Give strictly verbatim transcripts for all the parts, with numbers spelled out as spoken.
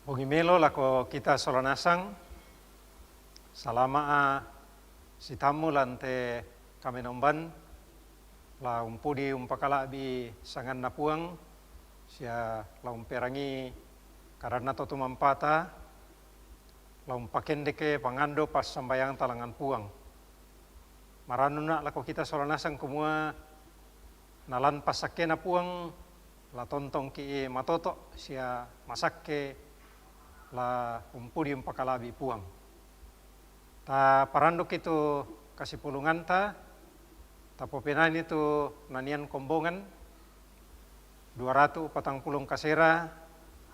Bongi melo lako kita sola nasang, salama' a sitammu lan te kamenomban, la umpudi umpakala'bi sanganNa Puang, sia la umperangi kadanNa to tumampata, la umpakendeke pangando passambayangta langngan Puang. Marannuna' lako kita sola nasang kumua, nalan passakkena Puang, la tontongki' matoto' sia masakke, la umpudi umpakala'bi Puang. Taparandukki' tu kasipulunganta, tapopenani tu nanian kombongan, dua ratu patang pulo kasera,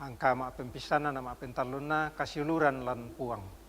angka ma'pempissanna na ma'pentallunna, kasiuluran lan Puang.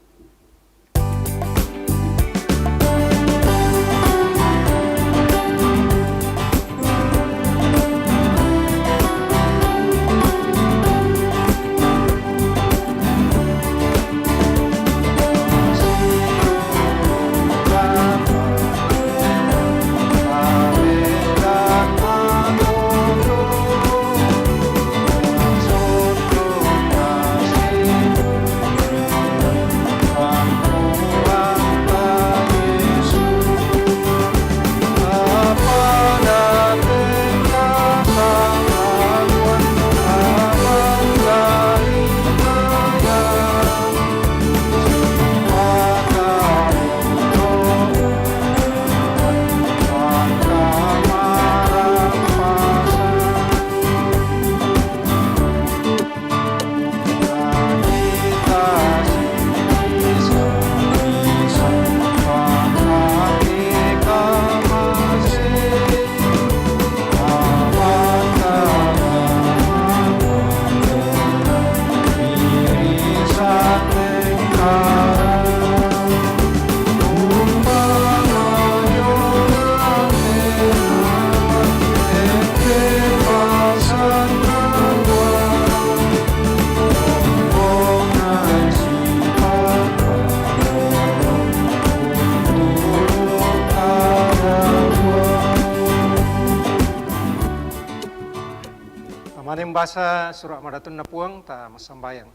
Tamanen basa sura' madatunna Puang, ta massambayang.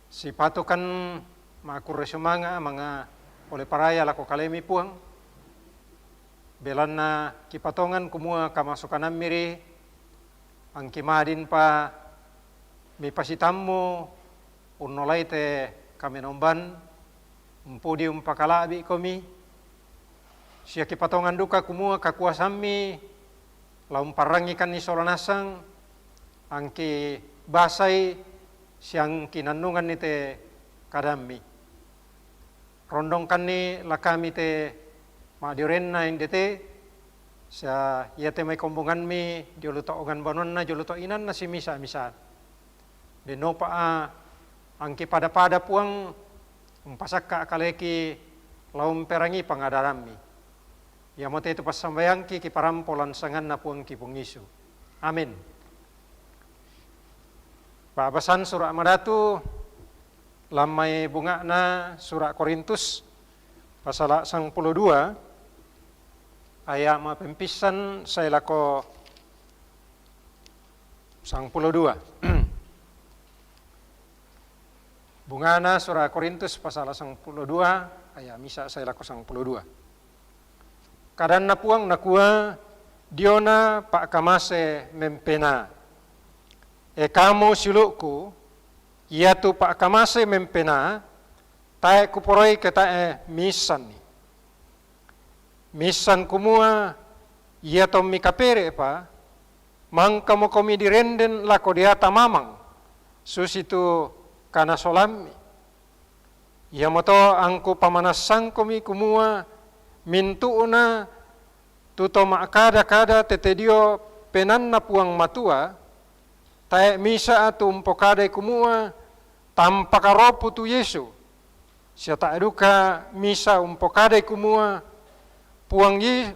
Sipatukan ma'kurre sumanga', manga pole paraya lako kalemi Puang, belanna kipatongan kumua kamasukanammi ri, angki madinpa mipasitammu unnolai te kamenomban, umpudi umpakala'bikomi, sia kipatongan duka kumua kakuasammi la umparrangikanni sola nasang, angki basai siangki nannunganni te kadammi. Rondongkanni la kami te ma'diorenna inde te, sia iate mai kombongammi jolo to ongan banuanna, jolo to inanna simisa-misa. Dennopa a angki pada-pada Puang, umpasakka kaleki la umperangi pangadarammi. Iamote tu passambayangki kiparampo lan sanganNa Puangki Puang Yesu. Amin. Pa'basan sura' madatu, lan mai bunga'na sura' Korintus, pasala sangpulo dua, aya' ma'pempissan sae lako sangpulo dua. Bunga'na sura' Korintus pasala sangpulo dua, aya' misa sae lako sangpulo dua. KadanNa Puang nakua, diona pa'kamase mempena. E kamu siulu'ku, iatu pa'kamase mempena, tae' kuporoi ke tae' miissanni. Miissan kumua, ia tommi kapere'pa, mangkamokomi direnden lako deata mamang, susitu kanasolammi. Iamoto angku pamanassangkomi kumua, mintu'na tu to ma'kada-kada tete dio PenaanNa Puang Matua, tae' misa tu umpokadai kumua, tampakaropu tu Yesu, sia tae' duka misa umpokadai kumua, Puang Ye-,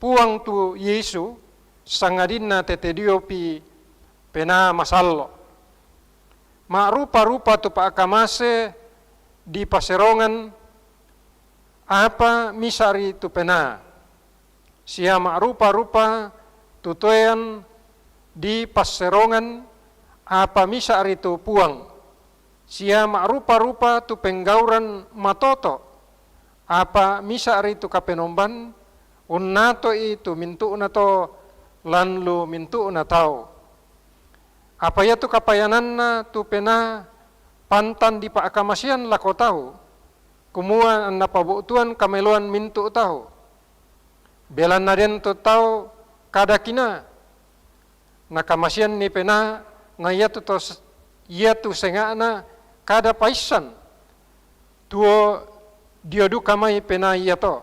Puang tu Yesu, sangadinna tete diopi Penaa Masallo'. Ma'rupa-rupa tu pa'kamase dipaserongan apa misa ri tu penaa, sia ma'rupa-rupa tu toean dipasserongan apa misa' ri tu Puang, sia ma'rupa-rupa tu penggauran matoto', apa misa' ri tu Kapenomban, unnato'i tu mintu'nato lan lu mintu'na tau. Apa iatu kapayananna tu Penaa pantan dipa'kamasean lako tau, kumua annapabu'tuan kameloan mintu' tau. Belanna den tu tau kada kinaa, nakamaseanni Penaa, na iatu to, iatu senga'na kada paissan, tuo dio duka mai Penaa iato.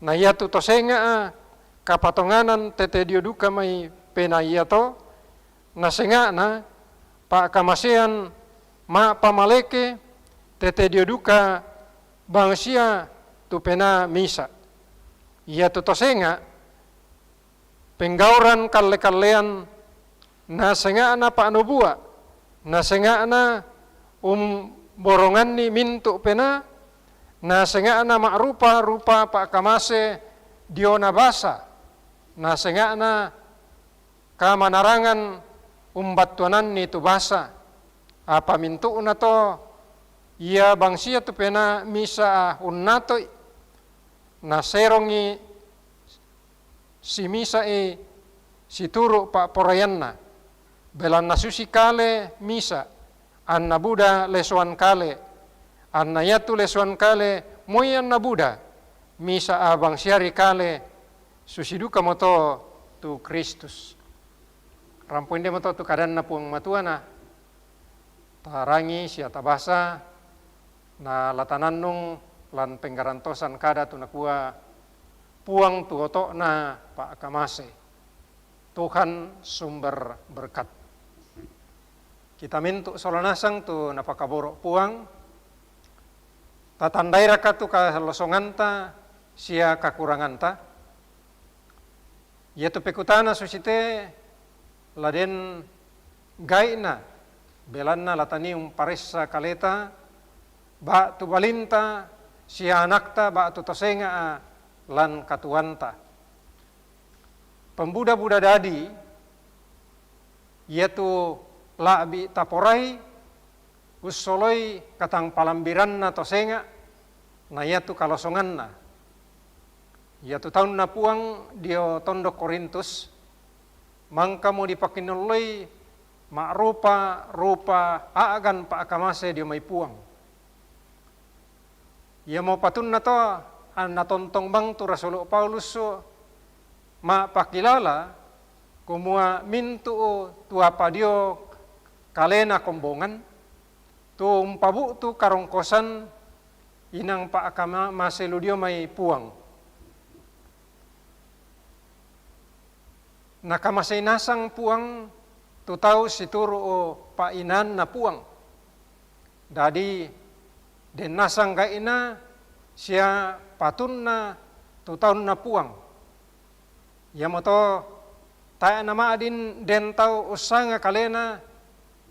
Na iatu to senga'a kapatonganan tete dio duka mai Penaa iato, na senga'na pa'kamasean ma'pamaleke tete dio duka bangsia tu Penaa misa'. Iatu to senga' penggauran kalle-kallean, na senga'na pa'nobua, na senga'na umboronganni mintu' penaa, na senga'na ma'rupa-rupa pa'kamase diona basa, na senga'na kamanarangan umbattuananni tu basa, apa mintu'nato ia bangsia tu Penaa misa' unnato'i, naserongi simisa'i situru' pa'poraianna, belanna susi kale misa', anna buda lesoan kale, anna iatu lesoan kale moi anna buda, misa' bangsia ri kale, susi dukamoto tu Kristus. Rampo indemoto tu kadanNa Puang Matua, na tarangi sia tabasa, na la tanannung lan penggarantosan kada tu nakua, Puang tu oto'na pa'kamase. Tuhan sumber berkat. Kita mintu' sola nasang tu napakaboro' Puang, tatandairaka tu kalosonganta sia kakuranganta? Iatu pekutana susite la den gai'na, belanna la tanii umparessa kaleta, ba'tu balinta sia anakta, ba'tu to senga'a lan katuoanta. Pembuda-buda dadi, iatu la'bi taporai, ussoloi katangpalambiranna to senga', na iatu kalosonganna. Iatu taunna Puang dio tondok Korintus, mangkamo dipakinalloi ma'rupa-rupa a'gan pa'kamase dio mai Puang. Iamo patunna to anna tontong bang tu Rasulu' Paulus ma'pakilala, kumua mintu' tu apa dio kalena kombongan, tu umpabu'tu karongkosan inang pa'kamase lu dio mai Puang. Nakamasei nasang Puang tu tau situru' pa'inaanNa Puang. Dadi, den nasang gai'na sia patunna tu taunNa Puang. Iamoto, tae' nama'din den tau ussanga kalena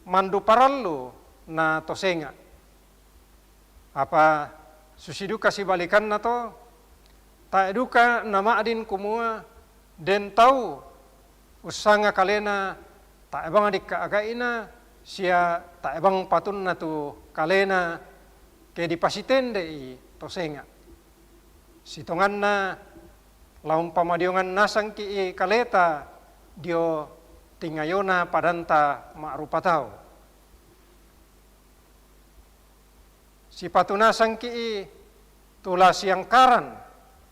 mandu parallu na to senga'. Apa susi duka sibalikanna to, tae' duka nama'din kumua den tau ussanga kalena tae' bang dikka' gai'na sia tae' bang patunna tu kalena ke dipasitende'i to senga'. Sitonganna la umpamadiongan nasangki'i kaleta dio tingayona padanta ma'rupa tau. Sipatu nasangki'i tu la siangkaran,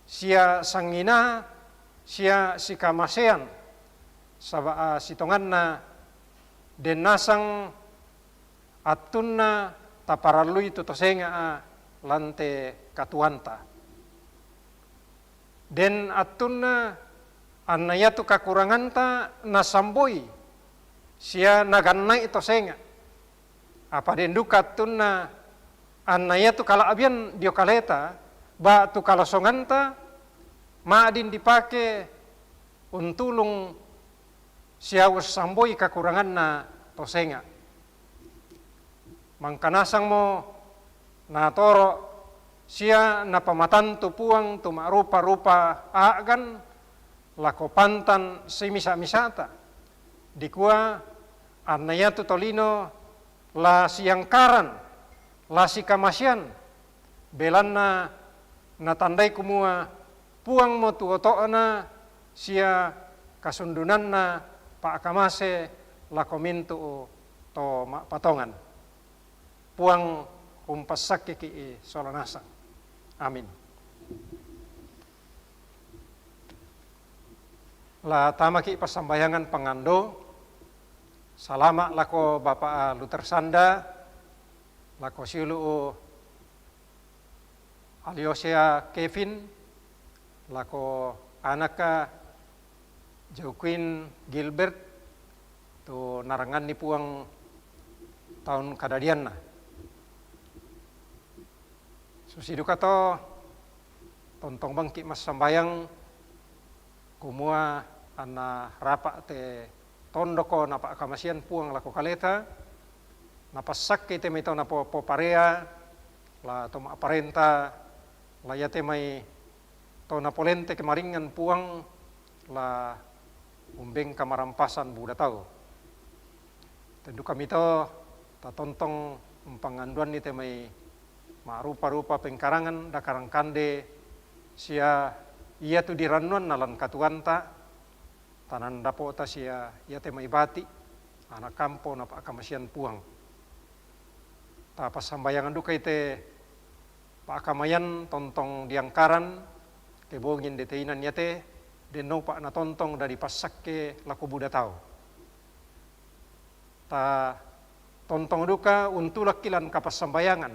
sia sanginaa, sia sikamasean, saba', a, sitonganna den nasang attunna taparallui tu to senga'a lan te katuoanta. Den attunna anna iatu kakuranganta nasamboi sia naganna'i to senga'. Apa den duka attunna anna iatu kala'bian dio kaleta ba'tu kalosonganta ma'din dipake untulung sia ussamboi kakuranganna to senga'. Mangka nasangmo natoro' sia napamatantu Puang tu ma'rupa-rupa a'gan lako pantan simisa'-misa'ta. Dikua, Anna iatu tolino la siangkaran, la sikamasean, belanna natandai kumua Puangmo tu oto'na sia kasundunanna pa'kamase lako mintu' to ma'patongan. Puang umpassakkeki' sola nasang. Amin. La tamaki' passambayangan pangando. Salama' lako Bapa' Luther Sanda, lako siulu' Aliosea Kevin, lako anaka Joaquin Gilbert, tu naranganni Puang taun kadadianna. Susi duka to, tontong bangki' massambayang, kumua anna rapa' te tondoko napa'kamasean Puang lako kaleta, napassakkei te mai to napo-, poparea, la to ma'parenta, la iate mai to napolente kemaringngan Puang, la umbengka marampasan buda tau. Tendukami to tatontong umpanganduanni te mai ma'rupa-rupa pengkarangan dakarang kande sia iatu dirannuanna lan katuoanta, tanandapo'ta sia iate mai bati', ana' kampo napa'kamasean Puang. Tapassambayangan dukai te pa'kamayan tontong diangkaran, ke bongi inde te inan iate, dennopa natontong dadi passakke lako buda tau. Ta tontong duka untulakki lan kapassambayangan.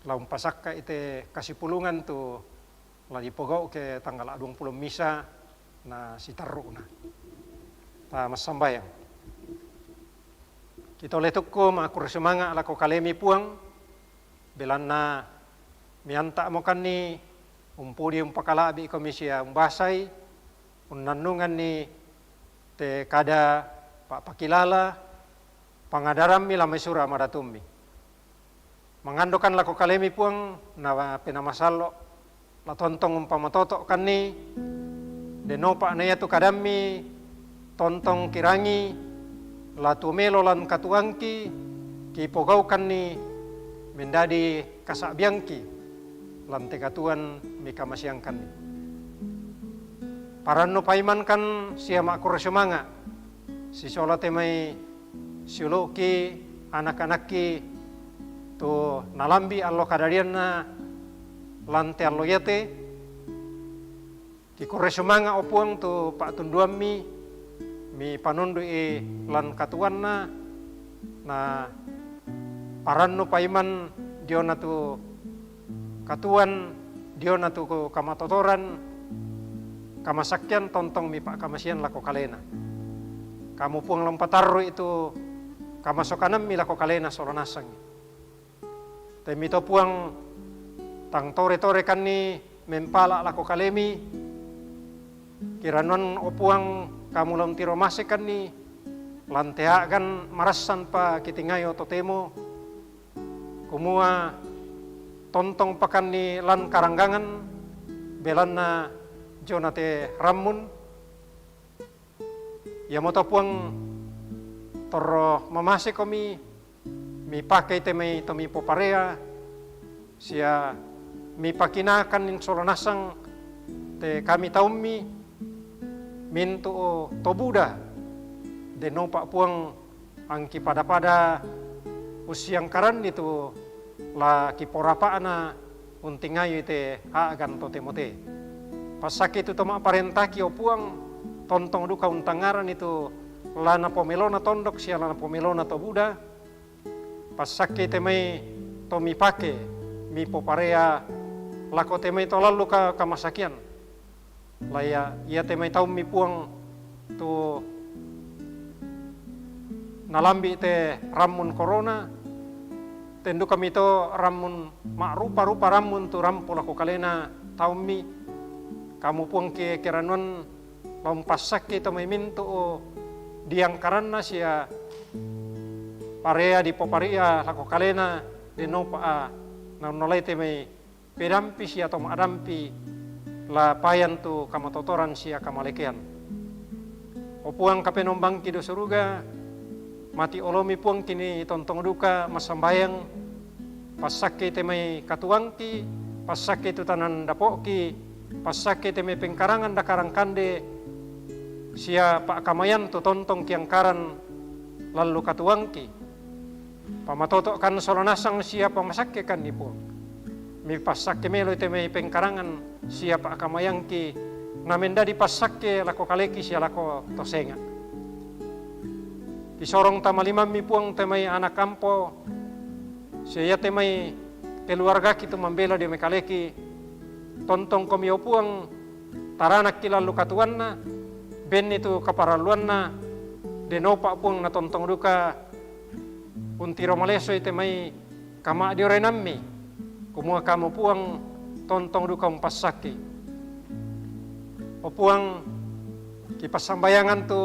La umpasakka'i te kasipulungan tu la dipogau' ke tanggala' duangpulo misa na siterru'na. Ta massambayang. Kitole tukku ma'kurre sumanga' lako kalemi Puang, belanna mianta'mokanni umpudi umpakala'bi' komi sia umbasai, unnannunganni te kada pa'pakilala pangadarammi la mai sura' madatummi. Mangandokan lako kalemi Puang, na penamasallo', la tontong umpamatoto'kanni, dennopa na iatu kadammi tontong kirangi, la tuo melo lan katuoangki, kipogaukanni mendadi kasa'biangki, lan te katuoan mikamaseangkanni. Parannu paimankan sia ma'kurre sumanga', sisola te mai siulu'ki anak-anakki tu nalambi' allo kadadianna lan te allo iate, kikurre sumanga' o Puang tu pa'tunduammi, mipanundu'i lan katuoanna, na parannu paiman diona tu katuoan, diona tu kamatotoran, kamasakkean tontong mipa'kamasean lako kalena. Kamu Puang la umpatarru'i tu kamasokanammi lako kalena sola nasangi. Temmi to Puang tang tore-torekanni mempala' lako kalemi, kirannuan o Puang kamu la untiro masekanni lan te a'gan marassanpa kitingayo totemo, kumua tontongpakanni lan karanggangan, belanna diona te rammun. Iamoto Puang torro mamasekomi, mipakei te mai to mipoparea, sia mipakinakan sola nasang te kami taummi, mintu' to buda, dennopa Puang angki pada-pada ussiangkaranni tu la kiporapa'na untingayoi te a'gan totemo te. Passakke tu to ma'parentaki, o Puang, tontong duka untangngarani tu la napomelona tondok sia la napomelona to buda. Passakke te mai to mipake, mipoparea lako te mai to lallu ka-, kamasakian. La ia, iate mai taummi Puang tu nalambi' te rammun korona, tendukami to rammun ma'rupa-rupa rammun tu rampo lako kalena taummi, kamu Puang ke-, kerannuan la umpassakke to mai mintu' diangkaranna sia parea dipoparea lako kalena, dennopa naunnolai te mai pedampi sia to ma'dampi la payan tu kamatotoran sia kamalekean. O Puang Kapenombangki dio suruga, Mati olomi Puang kini tontong duka massambayang, passakke te mai katuangki, passakke tu tanan dapo'ki, passakke te mai pengkarangan dakarang kande, sia pa'kamayan tu tontong kiangkaran lallu katuangki. Pamatoto'kan sola nasang sia pamasakkekanni Puang. Mipassakke meloi te mai pengkarangan sia pa'kamayangki, namendadi passakke lako kaleki sia lako to senga'. Kisorong tamalimammi Puang te mai anak ampo, sia ia te mai keluargaki tu mambela dio mai kaleki, tontongkomi o Puang, taranakki lallu katuanna, benni tu kaparalluanna, denopa Puang natontong duka untiro malesoi te mai kama'diorenammi, kumua kamu Puang tontong duka umpassakki. O Puang, kipassambayangan tu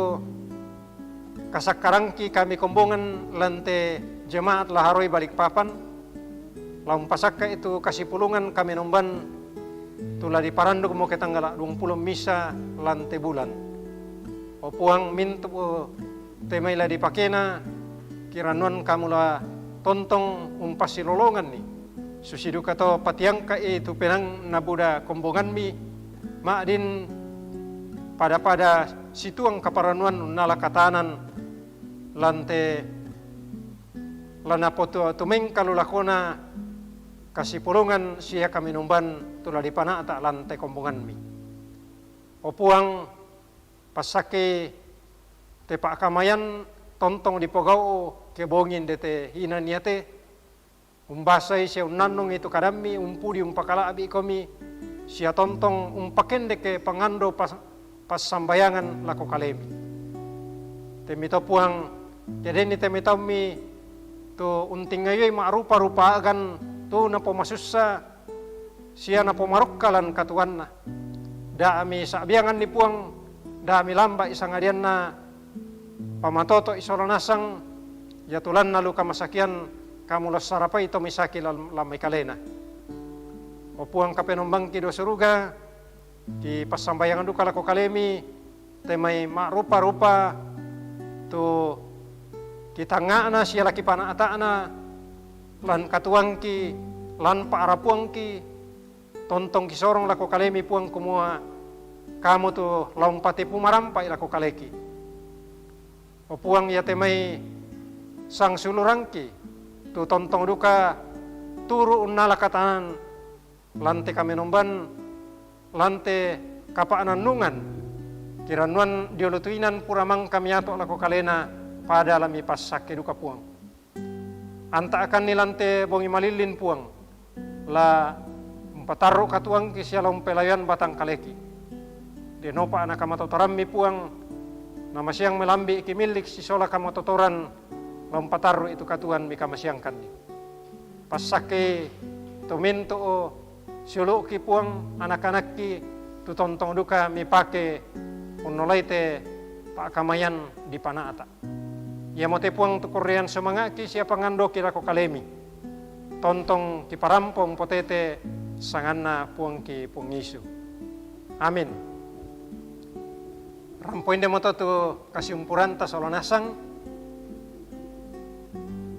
kasakkarangki kami kombongan lan te jemaat la haroi Balikpapan, la umpasakka'i tu kasipulungan kamenomban tu la diparandukmo ke tanggala' duangpulo misa lan te bulan. O Puang, mintu' te mai la dipakena, kirannuan kamu la tontong umpassilolonganni. Susi duka to patiangka'i tu penang nabuda kombonganmi, ma'din pada-pada situang kaparannuan unnala katanan lan te la napotu-, tumengkalu lakona kasipulungan sia kamenomban tu la dipana'ta lan te kombonganmi. O Puang, passakke te pa'kamayan tontong dipogau' ke bongi inde te inan iate, umbasai sia unnannungi tu kadammi, umpudi umpakala'bi' komi, sia tontong umpakendeke pangando pas-, passambayangan lako kalemi. Temmi to Puang, kedenni temmi taummi tu untingayoi ma'rupa-rupa a'gan tu napomasussa, sia napomarokka lan katuanna. Da'mi sa'bianganni Puang, da'mi lamba'i sangadianna pamatoto'i sola nasang, ia tulanna luka masakian kamu la sarapai to misaki lan-, lan mai kalena. O Puang Kapenombangki dio suruga, kipassambayangan duka lako kalemi, te mai ma'rupa-rupa tu kitangnga'na sia la kipana'ta'na lan katuangki, lan pa'rapuangki, tontong kisorong lako kalemi Puang kumua kamu tu la umpatepu marampa'i lako kaleki. O Puang, ia te mai sangsulurangki tu tontong duka turu unnala katanan lan te kamenomban, lan te kapa'nannungan, kirannuan diolo tu inan pura mangka miato' lako kalena, pada la mipassakke duka Puang. Anta'kanni lan te bongi malillin Puang, la umpatarru' katuangki sia la umpelayoan batang kaleki. Denopa na kamatotorammi Puang, namasiang melambi' kimillik sisola kamatotoran, la umpatarru'i tu katuan mikamasiangkanni. Passakkei tu mintu' siulu'ki Puang, anak-anakki, tu tontong duka mipake unnolai te pa'kamayan dipana'ta. Iamote Puang tu kurrean sumanga'ki sia pangandoki lako kalemi. Tontong kiparampo umpotete sanganna Puangki Puang Yesu. Amin. Rampo indemoto tu kasiumpuranta sola nasang.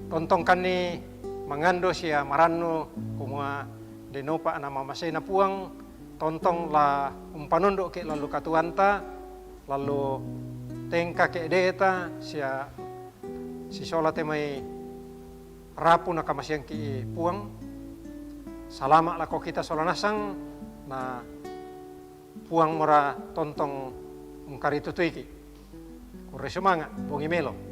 Tontongkanni mangando sia marannu kumua denopa na mamaseina Puang, tontong la umpanundu'ke' lallu katuanta, lallu tengkake' de'ta sia sisola te mai rapu nakamasiangki' Puang. Salama' lako kita sola nasang, na Puang mora tontong ungkaritutuiki'. Kurre sumanga', bongi melo.